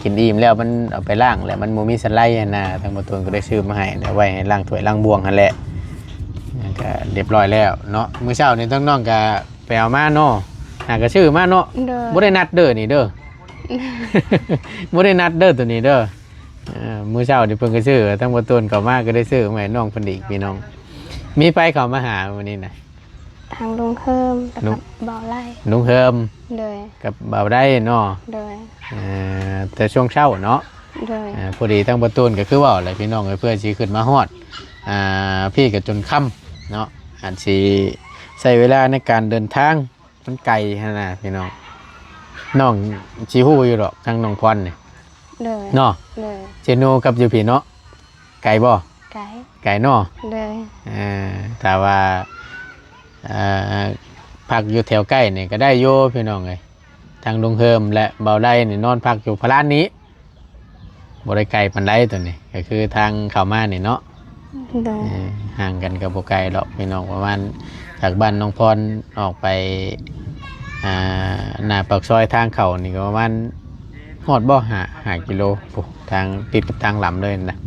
ກິນອີ່ມແລ້ວ ມັນເອົາໄປລ້າງແລ້ວ ມັນບໍ່ມີສະໄລຫັ້ນນະ. ທາງບໍ່ຕູນກໍໄດ້ຊື້ມາໃຫ້ ແລ້ວໄວ້ໃຫ້ລ້າງຖ້ວຍລ້າງບ່ວງຫັ້ນແຫຼະ ກໍລຽບຮ້ອຍແລ້ວເນາະ. ມື້ເຊົ້ານີ້ທາງນ້ອງກໍໄປເອົາມາເນາະ ຫາກໍຊື້ມາເນາະ. ໂດຍ ບໍ່ໄດ້ນັດເດີນີ້ເດີ ບໍ່ໄດ້ນັດເດີໂຕນີ້ເດີ. ເອີ ມື້ເຊົ້ານີ້ເພິ່ນກໍຊື້ ທາງບໍ່ຕູນເຂົ້າມາກໍໄດ້ຊື້ມາໃຫ້ນ້ອງເພິ່ນອີກ ພີ່ນ້ອງ. ມີໃຜເຂົ້າມາຫາມື້ນີ້ນະ? ທາງລຸງເຮີມ ແລ້ວກໍ ລຸງ ບ່າວໄລ ລຸງເຮີມ ໂດຍ ກັບບ່າວໄລເນາະ. ໂດຍ ເອີ ແຕ່ຊ່ວງເຊົ້າເນາະ. ໂດຍ ເອີ ພໍດີທາງປະຕູນກໍຄືເວົ້າແຫຼະພີ່ນ້ອງເອີຍ ເພື່ອຊິຂຶ້ນມາຮອດ ອ່າ ພີ້ກໍຈົນຄ່ຳເນາະ ອາດຊິໃຊ້ເວລາໃນການເດີນທາງ ມັນໄກຫັ້ນນະພີ່ນ້ອງ. ນ້ອງຊິຮູ້ຢູ່ດອກ ທາງນ້ອງພອນນີ້ ໂດຍ ເນາະ. ໂດຍ ເຊໂນກັບຢູ່ພີ້ເນາະ ໄກບໍ່? ໄກ ໄກເນາະ. ໂດຍ ເອີ ຖ້າວ່າ ເອີ ພັກຢູ່ແຖວໃກ້ນີ້ກໍໄດ້ຢູ່ພີ່ນ້ອງເອີຍ. ທາງລຸງເຮີມ ແລະ ບ່າວໄລນີ້ນອນພັກຢູ່ພະລານນີ້ ບໍ່ໄດ້ໄກປານໃດໂຕນີ້ ກໍຄືທາງເຂົ້າມານີ້ເນາະ. ໂດຍ ເອີ ຫ່າງກັນກໍບໍ່ໄກດອກພີ່ນ້ອງ ປະມານຈາກບ້ານນ້ອງພອນອອກໄປ ອ່າ ໜ້າປາກຊອຍທາງເຂົ້ານີ້ກໍປະມານ ຮອດບໍ່ ຫ້າ ຫ້າກິໂລ ໂອ້ ທາງຕິດກັບທາງລຳເລີຍນະ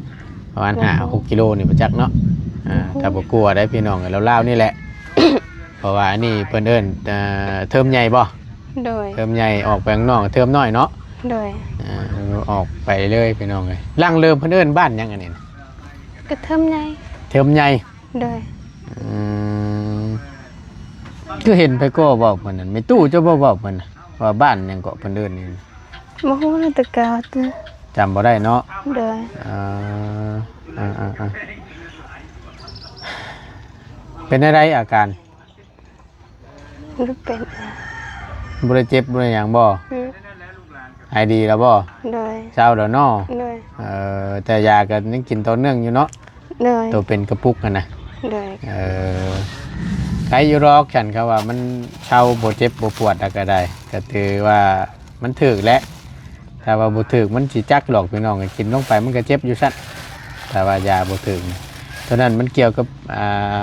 ປະມານຫ້າຫົກກິໂລນີ້ບໍ່ຈັກເນາະ. ອ່າ ຖ້າບໍ່ກົວໄດ້ພີ່ນ້ອງ ລາວໆນີ້ແຫຼະ ເພາະວ່າອັນນີ້ເພິ່ນເອີ້ນ ເອີ ເທີມໃຫຍ່ບໍ່? ໂດຍ ເທີມໃຫຍ່ ອອກໄປຂ້າງນອກເທີມນ້ອຍເນາະ. ໂດຍ ອ່າ ອອກໄປເລີຍພີ່ນ້ອງເອີຍ. ຫຼັງເລີ່ມເພິ່ນເອີ້ນບ້ານຫຍັງອັນນີ້ນະ? ກະເທີມໃຫຍ່ ເທີມໃຫຍ່. ໂດຍ ອືມ ຄືເຫັນໃຜກໍເວົ້າເພິ່ນນັ້ນ ແມ່ຕູ້ເຈົ້າບໍ່ເວົ້າເພິ່ນນະ ວ່າບ້ານຫຍັງເກາະເພິ່ນເອີ້ນນີ້? ບໍ່ຮູ້ນະ ແຕ່ເກົ່າຕິ ຈຳບໍ່ໄດ້ເນາະ. ໂດຍ ເອີ ເປັນແນວໃດອາການ? ບໍ່ໄດ້ເປັນ ບໍ່ໄດ້ເຈັບ ບໍ່ໄດ້ຫຍັງບໍ່? ອືມ ຫາຍດີແລ້ວບໍ່? ໂດຍ ເຊົາແລ້ວເນາະ. ໂດຍ ເອີ ແຕ່ຢາກໍຍັງກິນຕໍ່ເນື່ອງຢູ່ເນາະ. ໂດຍ ໂຕເປັນກະປຸກຫັ້ນນະ. ໂດຍ ເອີ ໄຄຢູ່ດອກ ຄັນເຂົາວ່າມັນເຊົາ ບໍ່ເຈັບບໍ່ປວດແລ້ວກໍໄດ້ ກໍຖືວ່າມັນຖືກແຫຼະ. ຖ້າວ່າບໍ່ຖືກມັນຊິຈັກດອກພີ່ນ້ອງ ກິນລົງໄປມັນກໍເຈັບຢູ່ຊັ້ນ ຖ້າວ່າຢາບໍ່ຖືກ. ໂຕນັ້ນມັນກ່ຽວກັບ ອ່າ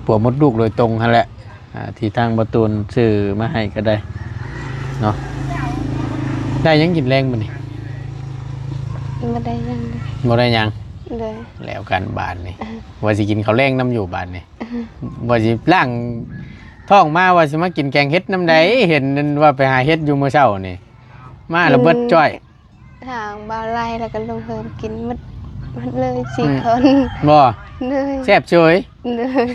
ປົວມົດລູກໂດຍຕົງຫັ້ນແຫຼະ. ອ່າ ທີ່ທາງບໍ່ຕູນຊື້ມາໃຫ້ກໍໄດ້ເນາະ. ໄດ້ຫຍັງກິນແລງມື້ນີ້? ບໍ່ໄດ້ຫຍັງເລີຍ ບໍ່ໄດ້ຫຍັງ. ໂດຍ ແລ້ວກັນບາດນີ້ ວ່າຊິກິນເຂົ້າແລງນຳຢູ່ບາດນີ້. ວ່າຊິລ້າງທ້ອງມາ ວ່າຊິມາກິນແກງເຫັດນຳໃດ ເຫັນວ່າໄປຫາເຫັດຢູ່ມື້ເຊົ້ານີ້ ມາລະເບິດຈ້ອຍ. ທາງບ່າວໄລ ແລ້ວກໍລຸງເຮີມກິນໝົດ ໝົດເລີຍ ອືມ ສີ່ຄົນ ບໍ່? ໂດຍ ແຊບເສີຍ. ໂດຍ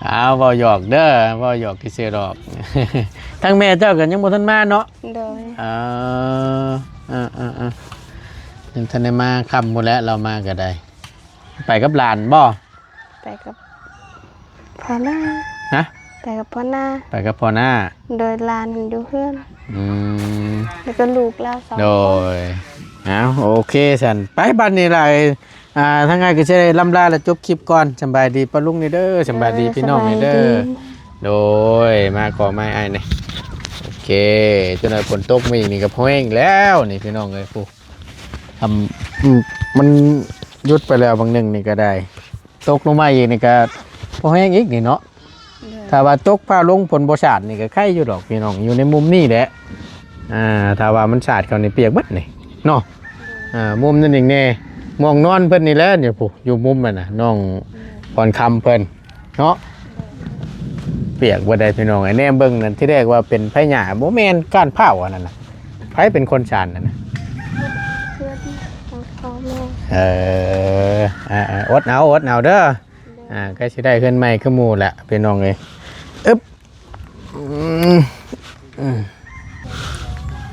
ອ້າວ ເວົ້າຫຍອກເດີ ເວົ້າຫຍອກຊື່ໆດອກ. ທາງແມ່ເຈົ້າກໍຍັງບໍ່ທັນມາເນາະ. ໂດຍ ເອີ ເອີໆໆ ຍັງທັນໄດ້ມາ ຄ່ຳພຸ້ນແຫຼະ ລາວມາກໍໄດ້. ໄປກັບຫຼານບໍ່? ໄປກັບພໍ່ນ້າ. ຮະ? ໄປກັບພໍ່ນ້າ. ໄປກັບພໍ່ນ້າ. ໂດຍ ຫຼານຢູ່ເຮືອນ. ອືມ ແລ້ວກໍລູກລາວສອງຄົນ. ໂດຍ ເອົາ ໂອເຄຊັ້ນ ໄປ ບັດນີ້ລະ ອ່າ ທາງອ້າຍກໍຊິໄດ້ລ່ຳລາ ແລະ ຈົບຄລິບກ່ອນ. ສຳບາຍດີປ້າລຸງນີ້ເດີ ສຳບາຍດີ ເອີ ພີ່ນ້ອງນີ້ເດີ. ສະບາຍດີ. ໂດຍ ມາຂໍໄມ້ອ້າຍແດ່. ໂອເຄ ຈົນວ່າຝົນຕົກມາອີກນີ້ກໍພໍແຮງແລ້ວນີ້ ພີ່ນ້ອງເອີຍ. ຜູ້ ອຳ ອືມ ມັນຢຸດໄປແລ້ວບາງໜຶ່ງນີ້ກໍໄດ້ ຕົກລົງມາອີກນີ້ກໍພໍແຮງອີກນີ້ເນາະ. ໂດຍ ຖ້າວ່າຕົກຟ້າລົງຝົນບໍ່ສາດນີ້ກໍໄຄຢູ່ດອກພີ່ນ້ອງ ຢູ່ໃນມຸມນີ້ແຫຼະ. ອ່າ ຖ້າວ່າມັນສາດເຂົ້ານີ້ປຽກເບິດນີ້ເນາະ. ອ່າ ມຸມນັ້ນອີກແດ່ ໝ່ອງນອນເພິ່ນນີ້ແຫຼະນີ້ ຜູ້ ຢູ່ມຸມນັ້ນນະ ນ້ອງພອນຄຳເພິ່ນ ເນາະ. ປຽກບໍ່ໄດ້ພີ່ນ້ອງເອີຍ ແນມເບິ່ງນັ້ນ ທີແລກວ່າເປັນໄພຫຍ້າ ບໍ່ແມ່ນກ້ານພ້າວອັນນັ້ນນະ. ໃຜເປັນຄົນສານນັ້ນນະ? ເອີ ອ່າໆ ອົດເອົາ ອົດເອົາເດີ. ອ່າ ໃກ້ຊິໄດ້ເຮືອນໃໝ່ຄືໝູ່ລະພີ່ນ້ອງເອີຍ. ອຶບ ອືມ ອືມ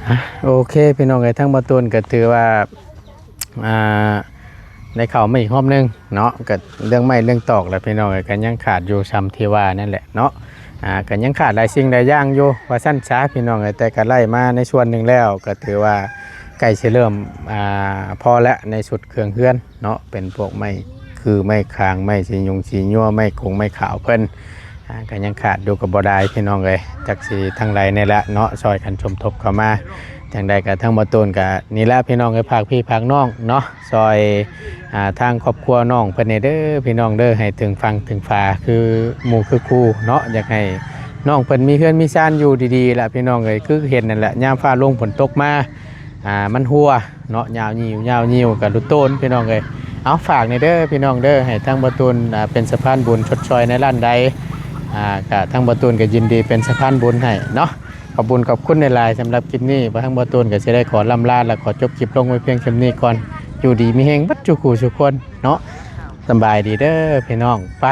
ອ່ະ ໂອເຄ ພີ່ນ້ອງເອີຍ ທາງບ່າວຕູນກໍຖືວ່າ ອ່າ ໄດ້ເຂົ້າມາອີກຮອບໜຶ່ງເນາະ. ກໍເລື່ອງໄມ້ເລື່ອງຕອກແຫຼະພີ່ນ້ອງເອີຍ ກໍຍັງຂາດຢູ່ສ່ຳທີ່ວ່ານັ້ນແຫຼະເນາະ. ອ່າ ກໍຍັງຂາດຫຼາຍສິ່ງຫຼາຍຢ່າງຢູ່ ວ່າຊັ້ນຊະພີ່ນ້ອງເອີຍ ແຕ່ກໍໄລ່ມາໃນສ່ວນໜຶ່ງແລ້ວ ກໍຖືວ່າໃກ້ຊິເລີ່ມ ອ່າ ພໍແລ້ວ ໃນຊຸດເຄື່ອງເຮືອນເນາະ ເປັນພວກໄມ້ ຄືໄມ້ຄາງ ໄມ້ສີຫຍົງສີຍົວ ໄມ້ກົງໄມ້ຂາວເພິ່ນ ອ່າ ກໍຍັງຂາດຢູ່ກໍບໍ່ໄດ້ພີ່ນ້ອງເອີຍ ຈັກຊິທາງໃດແນ່ລະເນາະ ຊ່ອຍກັນສົມທົບເຂົ້າມາ. ຈັ່ງໃດກໍທາງບໍ່ຕູນກໍນີ້ລະພີ່ນ້ອງເອີຍ ຝາກພີ່ຝາກນ້ອງເນາະ ຊ່ອຍ ອ່າ ທາງຄອບຄົວນ້ອງເພິ່ນແດ່ເດີພີ່ນ້ອງເດີ ໃຫ້ເຖິງຝັ່ງເຖິງຝາຄືໝູ່ຄືຄູ່ເນາະ. ຢາກໃຫ້ນ້ອງເພິ່ນມີເຮືອນມີຊານຢູ່ດີໆລະພີ່ນ້ອງເອີຍ ຄືເຫັນນັ້ນແຫຼະ ຍາມຟ້າລົງຝົນຕົກມາ ອ່າ ມັນຮົ່ວເນາະ ຍາວຍິ້ວຍາວຍິ້ວກັນລຸໂຕນພີ່ນ້ອງເອີຍ. ເອົາ ຝາກແດ່ເດີພີ່ນ້ອງເດີ ໃຫ້ທາງບໍ່ຕູນ ອ່າ ເປັນສະພານບຸນຊົດຊ່ອຍໃນດ້ານໃດ ອ່າ ກະທາງບໍ່ຕູນກໍຍິນດີເປັນສະພານບຸນໃຫ້ເນາະ. ຂອບບຸນຂອບຄຸນຫຼາຍໆ ສຳລັບຄລິບນີ້ ທາງບໍ່ຕູນກໍຊິໄດ້ຂໍລ່ຳລາ ແລະ ຂໍຈົບຄລິບລົງໄວ້ພຽງສ່ຳນີ້ກ່ອນ. ຢູ່ດີມີແຮງເບິດສູ່ຄູ່ສູ່ຄົນເນາະ. ສຳບາຍດີເດີພີ່ນ້ອງ ໄປ.